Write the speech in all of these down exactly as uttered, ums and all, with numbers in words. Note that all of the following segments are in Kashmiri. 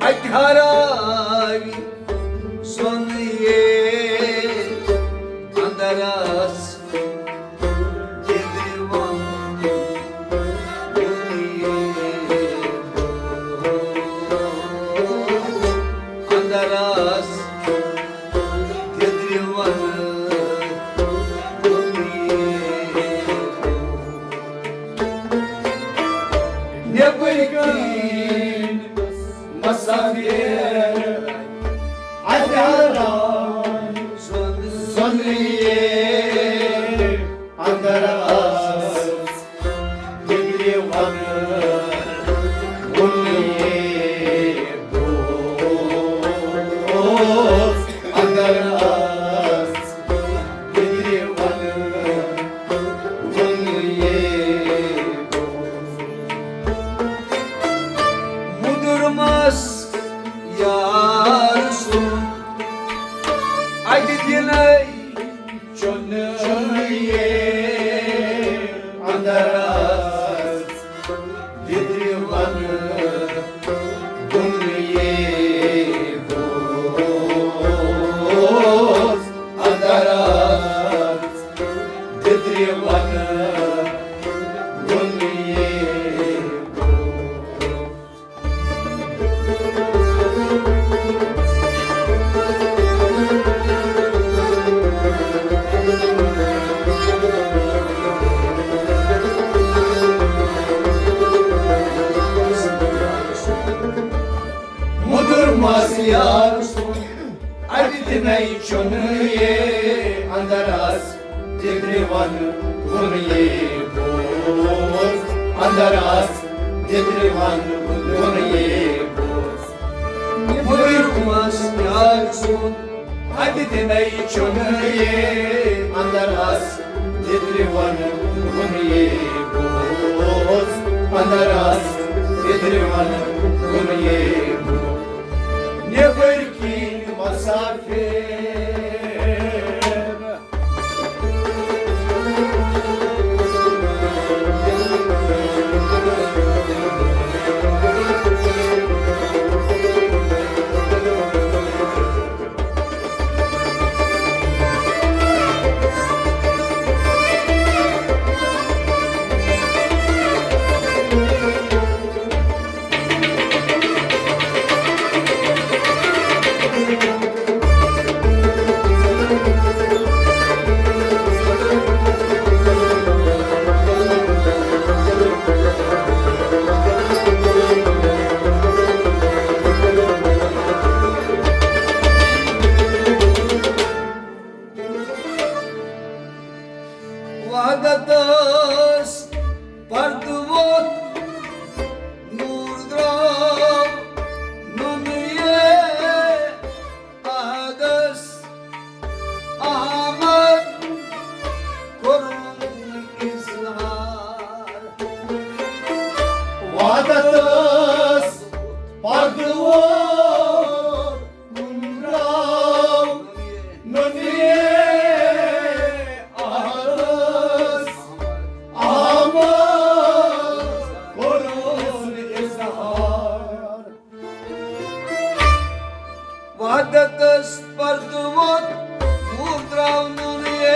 اَتہِ ہراوِ سۄنہٕ یے اندر آس۔ دِلہِ وَنہٕ اندر آس۔ دِلہِ وَنہٕ نیٚبٕرۍ کِنۍ مسافر اَتہِ آرام سۄنہٕ یے اندر آس۔ دِلہِ وَنہٕ وُنہِ یے بوز اندر آس۔ دِلہِ وَنہٕ وُنہِ یے بوز۔ مُدُر مَس یار سُنٛد اَتہِ دِنے چُنہٕ یے اندر آس۔ دِلہِ وَنہٕ وُنہِ یے بوز اندر آس۔ دِلہِ وَنہٕ وُنہِ یے بوز۔ مُدُر مَس یار سُنٛد اَتہِ دِنے چُنہٕ یے اندر آس۔ دِلہِ وَنہٕ وُنہِ یے بوز اندر آس۔ دِلہِ وَنہٕ وُنہِ یے بوز۔ مُدُر مَس یار سُنٛد اَتہِ دِنے چُنہٕ یے اندر آس۔ دِلہِ وَنہٕ وُنہِ یے بوز اندر آس۔ دِلہِ وَنہٕ وُنہِ یے بوز۔ نیٚبٕرۍ کِنۍ مسافر۔ وحدت ٲس پردٕ ووٚتھ، نوٗر درٛاو نُنہٕ یے۔ احدس احمد کوٚرُن اظہار۔ وحدت ٲس پردٕ ووٚتھ، نوٗر درٛاو نُنہٕ یے۔ احدس احمد کوٚرُن اظہار۔ وحدتس پردٕ ووٚتھ، نوٗر درٛاو نُنہٕ یے۔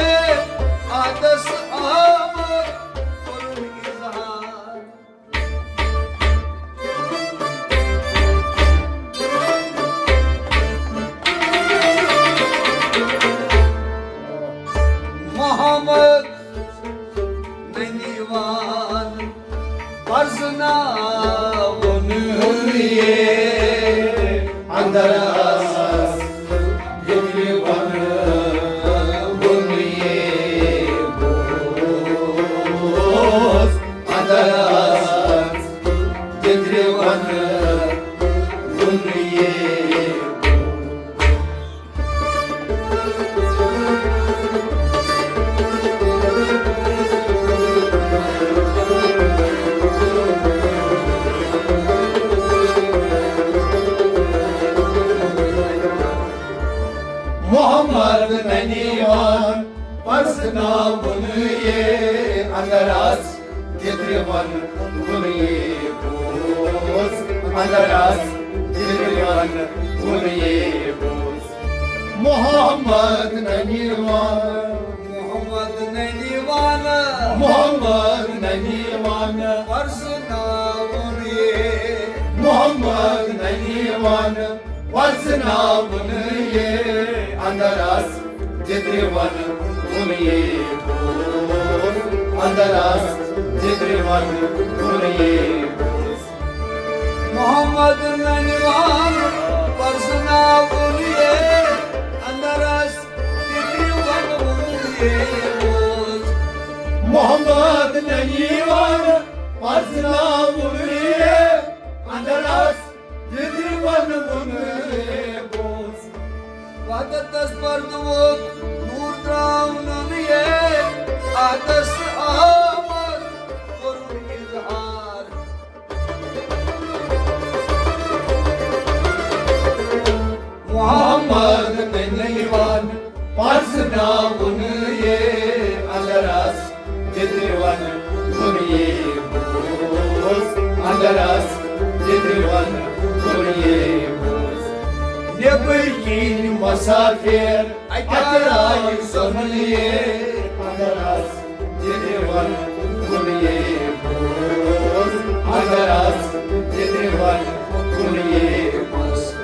احدس احمد کوٚرُن اظہار۔ محمد ننی وان پرزناوُن یے اندر آس۔ ییٚلہِ وَنہٕ وُن یے بوز اندر آس۔ ییٚلہِ وَنہٕ وُن یے بوز۔ محمد ننی وان پرزناوُن یے اندر آس۔ دِترِ وَن وُن یے بوز اندر آس۔ دِوان وُنہِ بوز۔ محمد ننیوان، محمد ننیوان، محمد ننیوان، پرزناوُن یے۔ محمد ننیوان، پرزناوُن یے۔ اندر آس دِدرِ ون وُنہِ بوز۔ اندر آس دِدرِ ون وُنہِ بوز۔ محمد ننیوان پرزناوُن یے، اندر آس دِدرِ ون وُنہِ بوز۔ محمد ننیوان پرزناوُن یے، اندر آس دِدرِ ون وُنہِ بوز۔ وحدتس پردٕ ووت نور تراونن یے، احدس آمد کوٚرُن اظہار۔ محمد ننیوان پرزناوُن یے، اندر آس دِدرِ ون وُنہِ بوز۔ اندر آس دِدرِ ون وُنہِ بوز۔ نیبر کِنۍ مسافر اتہِ آیہِ زن یے، اندر آس دِدرِ ون وُنہِ بوز۔ اندر آس دِدرِ ون وُنہِ بوز۔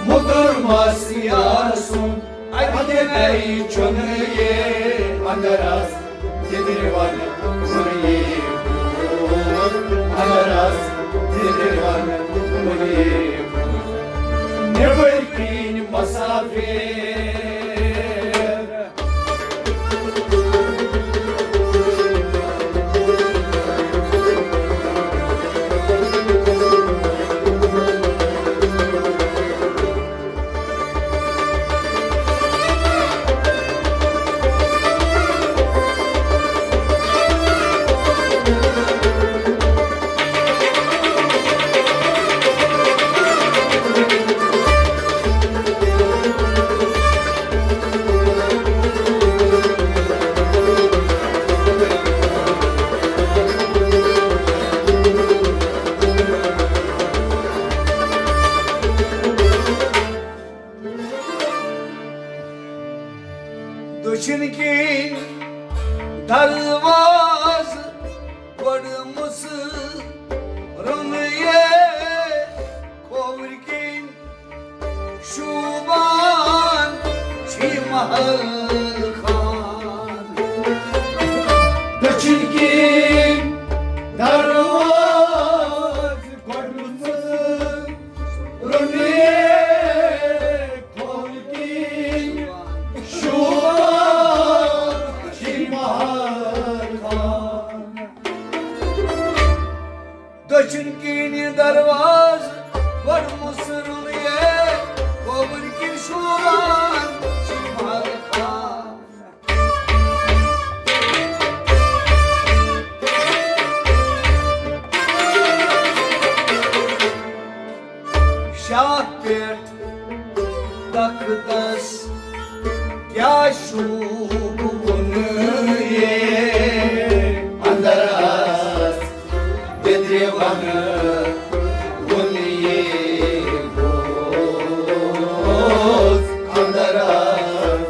مُدُر مس یار سُنٛد اَتہِ گٔے چُنہٕ یے، اندر آس دِدرِ ون وُنہِ بوز۔ اندر آس دِدرِ ون وُنہِ بوز۔ نیبر کِنۍ مسافر۔ دٔچھِنۍ کِنۍ دروازٕ گۄڈٕ مُژٕ روٚنہٕ یے، کھووٕرۍ کِنۍ شوٗبان چھِ محل خان۔ دٔچھِنۍ کِنۍ دروازٕ گۄڈٕ مُژٕ روٚنہٕ یے، کھووٕرۍ کِنۍ شوٗبان چھِ محل خان۔ دٔچھِنۍ کِنۍ دروازٕ گۄڈٕ مُژٕ روٚنہٕ یے، کھووٕرۍ کِنۍ شوٗبان چھِ محل خان۔ شاہ پٮ۪ٹھ تختس کیٛاہ شوٗبوُن یے، اندر آس دِدرِ ون وُنہِ بوز۔ اندر آس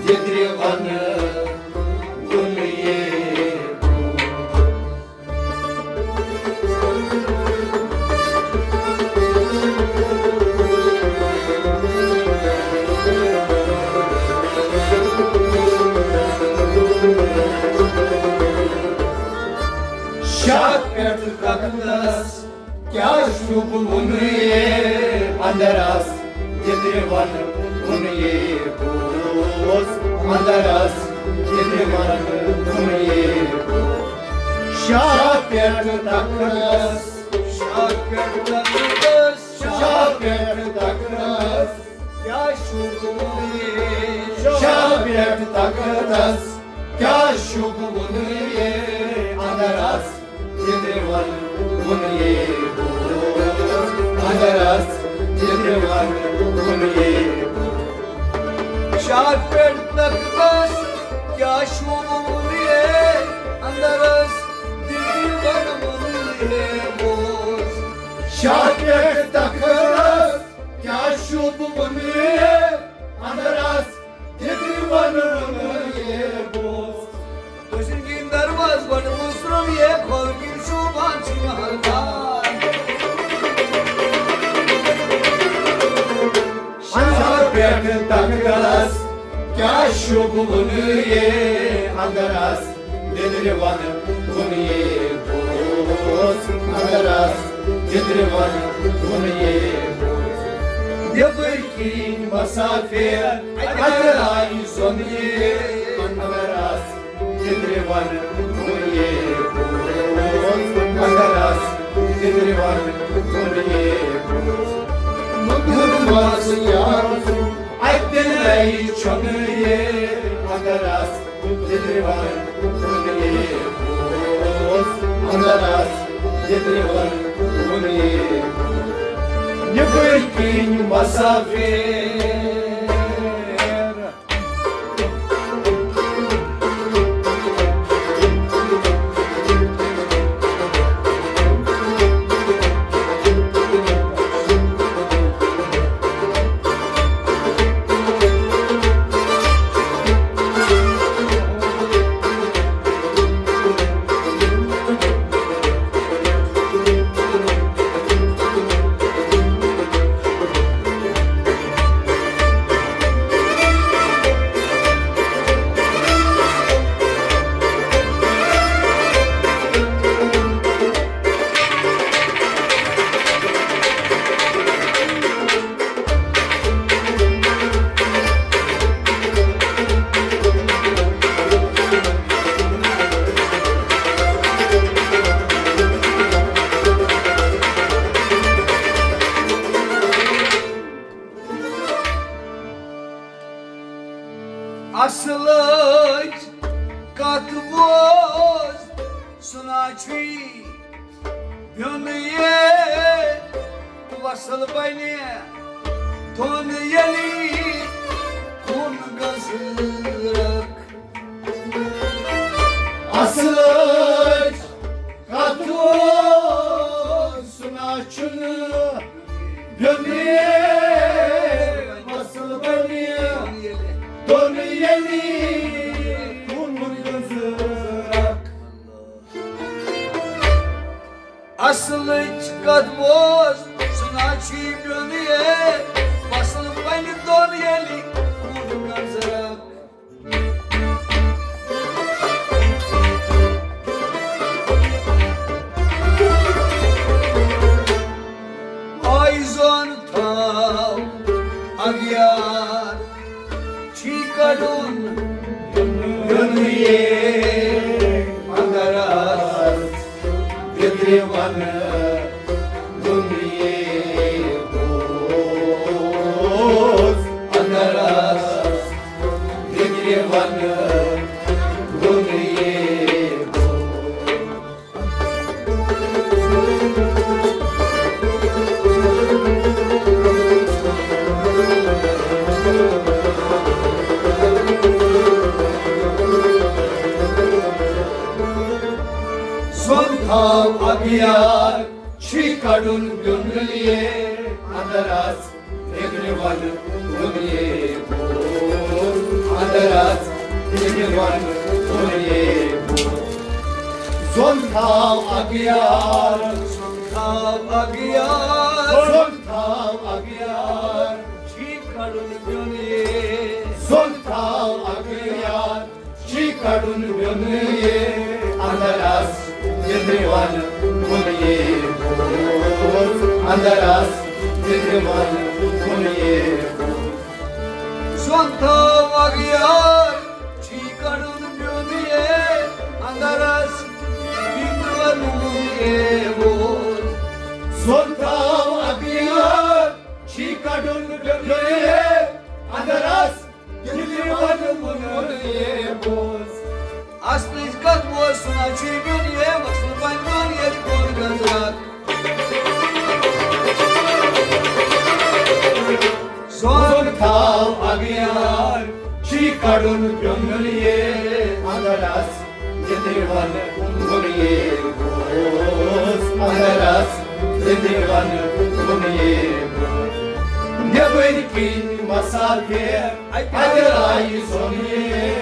دِدرِ ون وُنہِ بوز۔ شاہ پٮ۪ٹھ تختس کیٛاہ شوٗبوُن یے، اندر آس دِدرِ ون وُنہِ بوز۔ اندر آس دِدرِ ون وُنہِ بوز۔ شاہ پٮ۪ٹھ تختس، شاہ پٮ۪ٹھ تختس، شاہ پٮ۪ٹھ تختس کیٛاہ شوٗبوُن یے، شاہ پٮ۪ٹھ تختس کیٛاہ شوٗبوُن یے، اندر آس دِدرِ ون وُنہِ بوز۔ اندر آس دِدرِ ون وُنہِ بوز۔ شاہ پٮ۪ٹھ تختس کیٛاہ شوٗبوُن یے، اندر آس دِدرِ ون وُنہِ بوز۔ شاہ پٮ۪ٹھ تختس شوٗبہٕ وُنہِ اندرس، دِترِ وَنہٕ وُنہِ بوز۔ دٔچھِنۍ کِنۍ دروازٕ گۄڈٕ مُژرُن یے، کھۄرٕ کِنۍ شوٗبان چھِ محل دار۔ شہر پٮ۪ٹھ تنگس، کیٛاہ شوٗبہٕ وُنہِ یے اندرس۔ دِترِ وَنہٕ وُنہِ بوز، اندرس۔ دِترِ وَنہٕ وُنہِ بوز۔ نیٚبٕرۍ کِنۍ مسافر، اَتہِ آیہِ زوٚنہِ اندرس۔ دِترِ وَنہٕ وُنہِ بوز، اندرس۔ دِترِ وَنہٕ وُنہِ بوز۔ مُدُر مَس یارٕ، اَتہِ نَے چھُنہٕ یے اندرس۔ دِترِ وَنہٕ وُنہِ بوز، اندرس۔ دِترِ وَنہٕ وُنہِ بوز۔ نیٚبٕرۍ کِنۍ مسافر۔ اصلٕچ کتھ بوز، سُہ نا چھُے بیوٚن یے وصل بنہِ دۄن ییٚلہِ کُن گٔنٛزرکھ۔ اصلٕچ کتھ بوز، سُہ نا چھُنہٕ بیوٚن یے وصل بنہِ دۄن ییٚلہِ کُن گٔنٛزرکھ۔ اصلٕچ کتھ بوز، سُہ نا چھُے بیوٚن یے وصل بنہِ دۄن ییٚلہِ کُن گٔنٛزرکھ۔ آے زوٚن تھاو اگیار، چھی کڑُن دُنیاہ اندرس، دِترِ ونہٕ دُنیاہ بوز اندرس، دِترِ ونہٕ دُنیاہ بوز۔ زوٚن تھاو اگیار، چھی کڑُن بیوٚن یے اندرس۔ دِترِ ونہٕ دُنیاہ بوز اندرس، دِترِ ونہٕ دُنیاہ بوز۔ زوٚن تھاو اگیار، زوٚن تھاو اگیار، زوٚن تھاو اگیار، چھی کڑُن بیوٚن یے۔ زوٚن تھاو اگیار، چھی کڑُن بیوٚن یے اندرس، دِترِ ونہٕ دُنیاہ بوز اندرس، دِترِ ونہٕ دُنیاہ بوز۔ زوٚن تھاو اگیار، چھی کڑُن بیوٚن یے اندرس، دِترِ ونہٕ دُنیاہ بوز۔ زوٚن تھاو اگیار، چھی کڑُن بیوٚن یے اندرس، دِترِ ونہٕ دُنیاہ بوز۔ اصلٕچ کتھ بوز، سُہ نا چھُے بیوٚن یے وصل بنہِ دۄن ییٚلہِ کُن گٔنٛزرکھ۔ زوٚن تھاو اگیار، چھی کڑُن بیوٚن یے اندرس، دِترِ ونہٕ دُنیاہ بوز اندرس، دِترِ ونہٕ دُنیاہ بوز۔ نیٚبٕرۍ کِنۍ مسافر اگر آیہِ زوٚن یہِ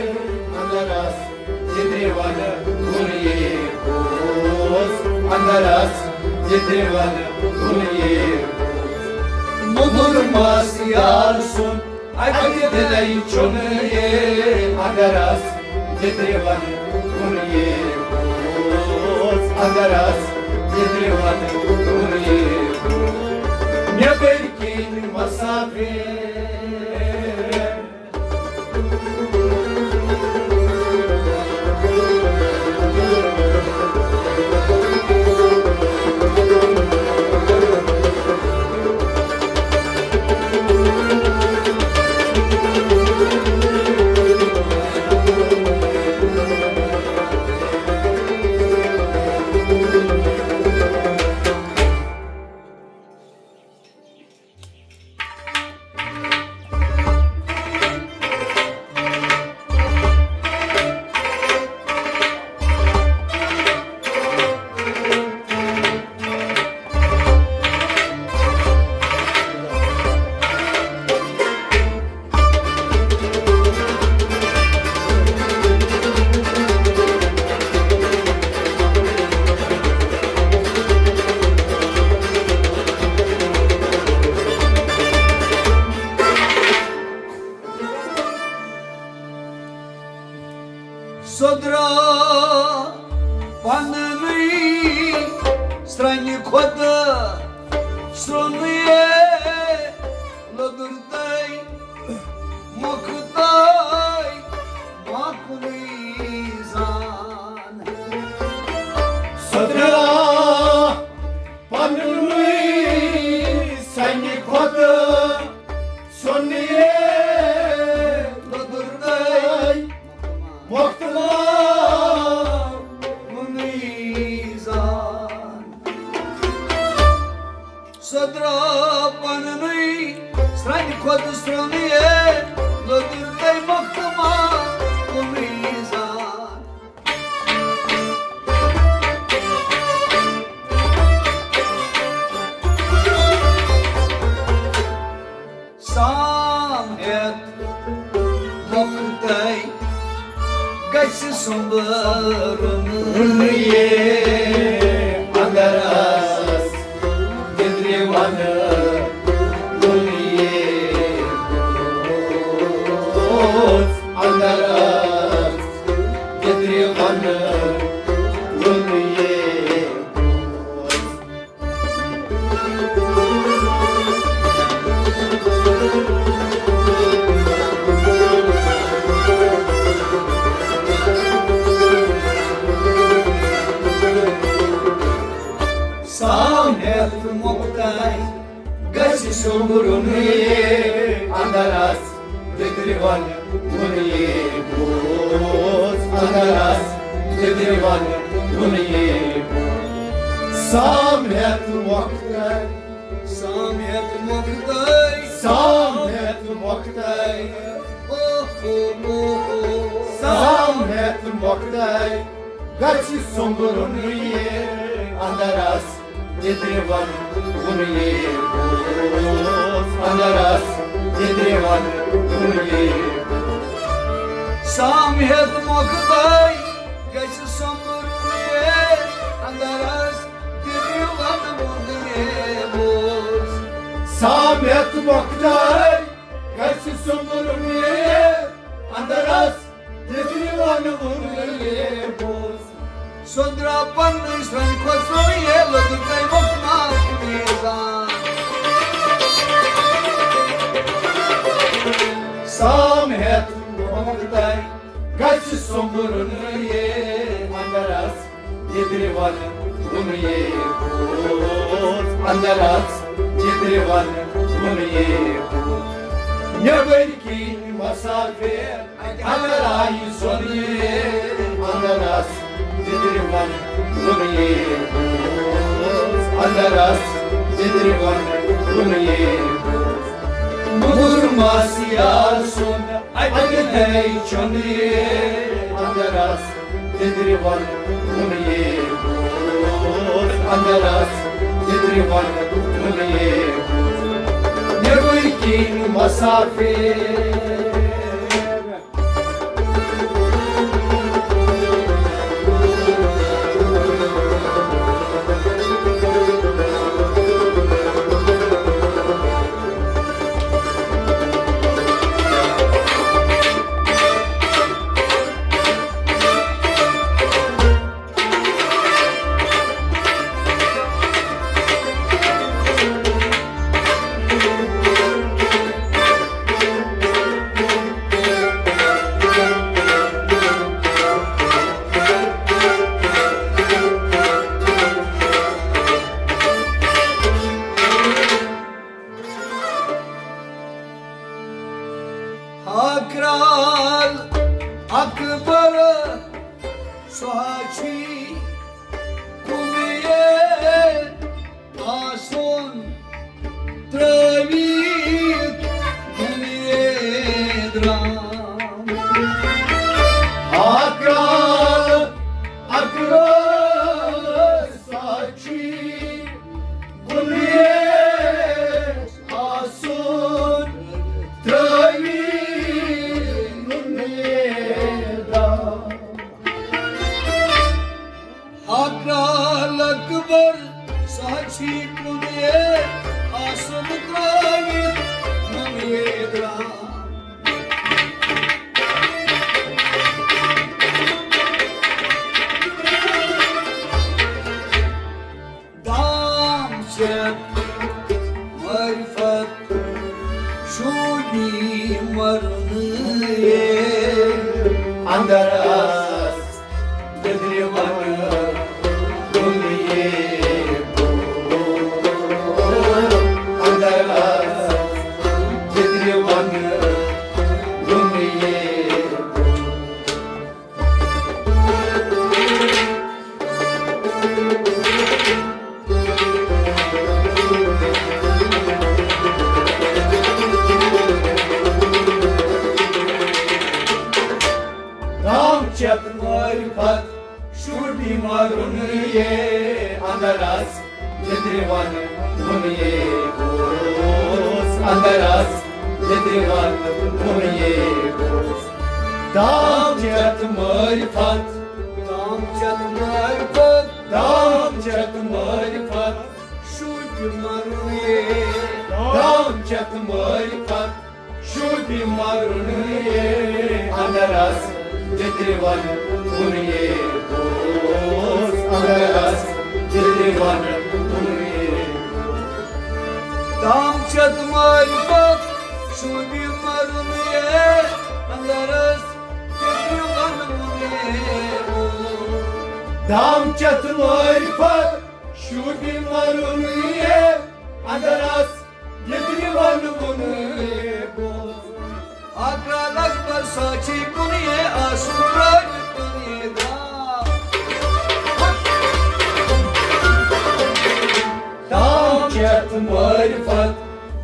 اندر آس، ییٚتہِ وَنہٕ وُن یہِ پوٚز، اندر آس، ییٚتہِ وَنہٕ وُن یہِ پوٚز۔ مُدُر ماس یار سُنٛد اَکہِ دِلَے چھُنہٕ یہِ اندر آس، ییٚتہِ وَنہٕ وُن یہِ پوٚز، اندر آس، ییٚتہِ وَنہٕ وُن یہِ پوٚز۔ نیٚبٕرۍ کِنۍ مسافر۔ سۄدرا پننُے سرٛنہِ کھۄتہٕ سرٛونُے لوٚدُر تہٕ مۄکھٕ تہٕ ما کُنُے زان۔ سۄدرا پننُے سرٛنہِ کھۄتہٕ سرٛونُے لوٚدُر تہٕ مۄکھٕ تہٕ ما کُنُے زان۔ سۄدرا پننُے سرٛنہِ کھۄتہٕ سرٛونُے لوٚدُر تہٕ مۄکھٕ تہٕ ما کُنُے زان۔ سام ہٮ۪تھ مۄکھٕ تہٕ گژھِ سۄمبرُن۔ یہِ اندر آس، دِدرِ وَنہٕ وُن یہِ پوٚز۔ اندر آس، دِدرِ وَنہٕ وُن یہِ پوٚز۔ سام ہٮ۪تھ مۄکھٕ تہٕ گژھِ سۄمبرُن۔ اندر آس، دِدرِ وَنہٕ وُن یہِ پوٚز۔ اندر آس، دِدرِ وَنہٕ وُن یہِ پوٚز۔ سام ہٮ۪تھ مۄکھٕ تہٕ سام ہٮ۪تھ مۄکھٕ تہٕ سام ہٮ۪تھ مۄکھٕ تہٕ او ہو ہو ہو۔ سام ہٮ۪تھ مۄکھٕ تہٕ گژھِ سۄمبرُن۔ یہِ اندر آس، دِدرِ وَنہٕ وُن یہِ پوٚز۔ اندر آس، دِدرِ وَنہٕ وُن یہِ پوٚز۔ سام ہٮ۪تھ مۄکھٕ تہٕ گژھِ سۄمبرُن۔ یہِ اندر آس، دِدرِ وَنہٕ وُن یہِ پوٚز۔ سام ہٮ۪تھ مۄکھٕ تہٕ گژھِ سۄمبرُن۔ یہِ اندر آس، دِدرِ وَنہٕ وُن یہِ پوٚز۔ سۄدرا پننُے سرٛنہِ کھۄتہٕ سرٛونُے لوٚدُر تہٕ مۄکھٕ ما کُنُے زان۔ سام ہٮ۪تھ مۄکھٕ تہٕ گژھِ سۄمبرُن۔ یہِ اندر آس، دِدرِ وَنہٕ وُن یہِ پوٚز۔ اندر آس، دِدرِ وَنہٕ وُن یہِ پوٚز۔ نیٚبٕرۍ کِنۍ مسافر اگر آیہِ زوٚن یہِ اندر آس، دِدرِ وَنہٕ وُن یہِ پوٚز۔ اندر آس، دِدرِ وَنہٕ وُن یہِ پوٚز۔ مُدُر ماس یار سُنٛد اَتہِ ہے چھُنہٕ یہِ اندر آس، دِدرِ وَنہٕ وُن یہِ پوٚز۔ اندر آس، دِدرِ وَنہٕ وُن یہِ پوٚز۔ نیٚبٕرۍ کِنۍ مسافر۔ ہاکرال اکبر سُہ ہا چھُے کُنیے آسُن ترٲوِتھ دُنیاے درٛام۔ ہاکرال اکبر سُہ ہا چھُے کُنیے آسُن ترٲوِتھ دُنیاے درٛام۔ ہاکرال اکبر سُہ ہا چھُے کُنیے آسُن ترٲوِتھ دُنیاے درٛام۔ دام چتھ معرفت شوٗبی مرنہٕ اندر آس دِدرِ ونہٕ دُنیاے بوز۔ اندر آس دِدرِ ونہٕ دُنیاے بوز۔ دام چتھ معرفت شوٗبی مرنہٕ اندر آس دِدرِ ونہٕ دُنیاے بوز۔ اندر آس دِدرِ ونہٕ دُنیاے بوز۔ دام چتھ معرفت، دام چتھ معرفت، دام چتھ معرفت شوٗبی مرنہٕ۔ دام چتھ معرفت شوٗبی مرنہٕ اندر آس دِدرِ ونہٕ دُنیاے بوز۔ اندر آس دِدرِ ونہٕ دُنیاے بوز۔ دام چتھ معرفت شوٗبی مرنہٕ اندر آس دِدرِ ونہٕ دُنیاے بوز۔ دام چتھ معرفت شوٗبی مرنہٕ اندر آس دِدرِ ونہٕ دُنیاے بوز۔ ہاکرال اکبر سُہ ہا چھُے کُنیے آسُن ترٲوِتھ دُنیاے درٛام۔ دام چتھ معرفت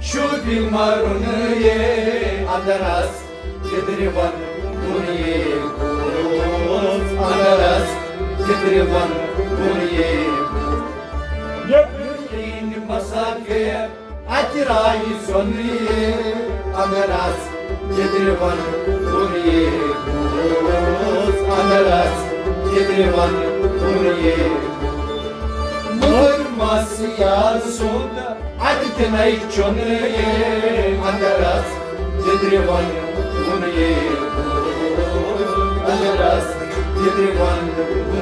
شوٗبی مرنہٕ اندر آس دِدرِ ونہٕ دُنیاے بوز۔ اندر آس دِدرِ ونہٕ دُنیاے بوز۔ نیٚبرٕ کِنۍ مسافر اتہِ راہہِ سۄنہٕ اندر آس دِدرِ ونہٕ دُنیاے بوز۔ اندر آس دِدرِ ونہٕ دُنیاے بوز۔ مٲرۍ مس یار سُنٛد اتہِ تہِ نَے چُنہٕ اندر آس دِدرِ ونہٕ دُنیاے بوز۔ اندر آس دِدرِ ونہٕ